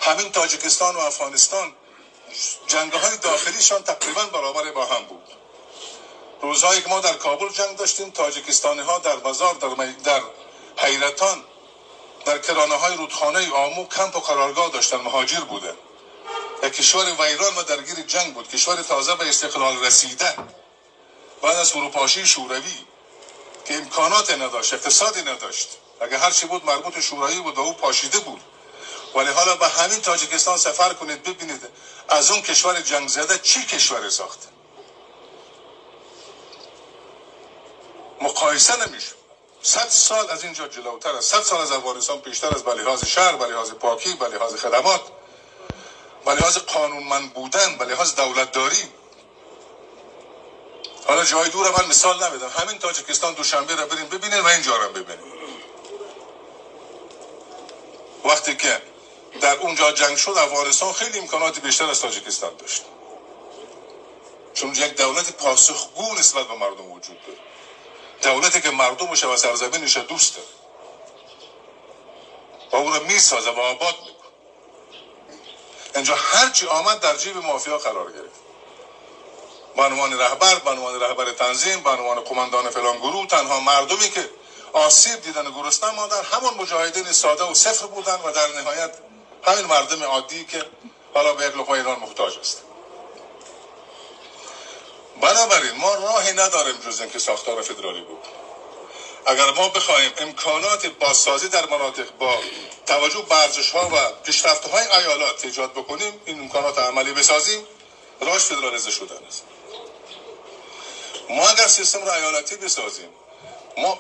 همین تاجیکستان و افغانستان جنگ‌های داخلیشان تقریبا برابر با هم بود. روزهایی که ما در کابل جنگ داشتیم، تاجیکستانی‌ها در بازار، در حیرتان، در کرانه‌های رودخانه آمو کمپ و قرارگاه داشتن، مهاجر بودن. یک کشور ویران و درگیر جنگ بود، کشور تازه به استقلال رسیده بعد از فروپاشی شوروی که امکانات نداشت، اقتصادی نداشت، اگه هر چی بود مربوط شوروی بود و او پاشیده بود. ولی حالا به همین تاجیکستان سفر کنید ببینید از اون کشور جنگ زده چی کشور ساخته، مقایسه نمیشه. 100 سال از اینجا جلوتر است، 100 سال از افغانستان پیشتر است، به لحاظ شهر، به لحاظ پاکی، به لحاظ خدمات، به لحاظ قانونمند بودن، به لحاظ دولتداری. حالا جای دور من مثال نمیدم، همین تاجیکستان دوشنبه را بریم ببینید و اینجا را ببینید. وقتی که در اونجا جنگ شد، افغانستان خیلی امکانات بیشتر از تاجیکستان داشت، چون یک دولت پاسخگو نسبت به مردم وجود داره، دولتی که مردمش و سرزمینش دوست داره و او را میسازه و آباد میکنه. اینجا هرچی آمد در جیب مافیا قرار گرفت، به عنوان رهبر، به عنوان رهبر تنظیم، به عنوان قماندان فلان گروه. تنها مردمی که آسیب دیدن و گرسنه ماندن همون مجاهدین ساده و صفر بودن و در نهایت همین مردم عادی که حالا به یک لقمه ایران محتاج است. بنابراین ما راهی نداریم جز اینکه ساختار فدرالی بود. اگر ما بخواهیم امکانات بازسازی در مناطق با توجه به ارزش‌ها و پیشرفت‌های ایالات ایجاد بکنیم، این امکانات عملی بسازیم، راهش فدرالیزه شدن است. ما اگر سیستم را ایالتی بسازیم، ما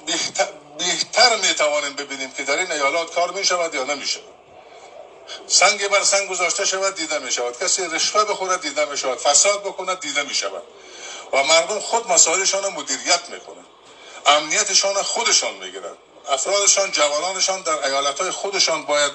بهتر میتوانیم ببینیم که در این ایالات کار میشود یا نمیشود. سنگ بر سنگ گذاشته شود دیده میشود، کسی رشوه بخورد دیده میشود، فساد بکند دیده میشود و مردم خود مسائلشان را مدیریت میکنند، امنیتشان خودشان میگیرند، افرادشان، جوانانشان در ایالت‌های خودشان باید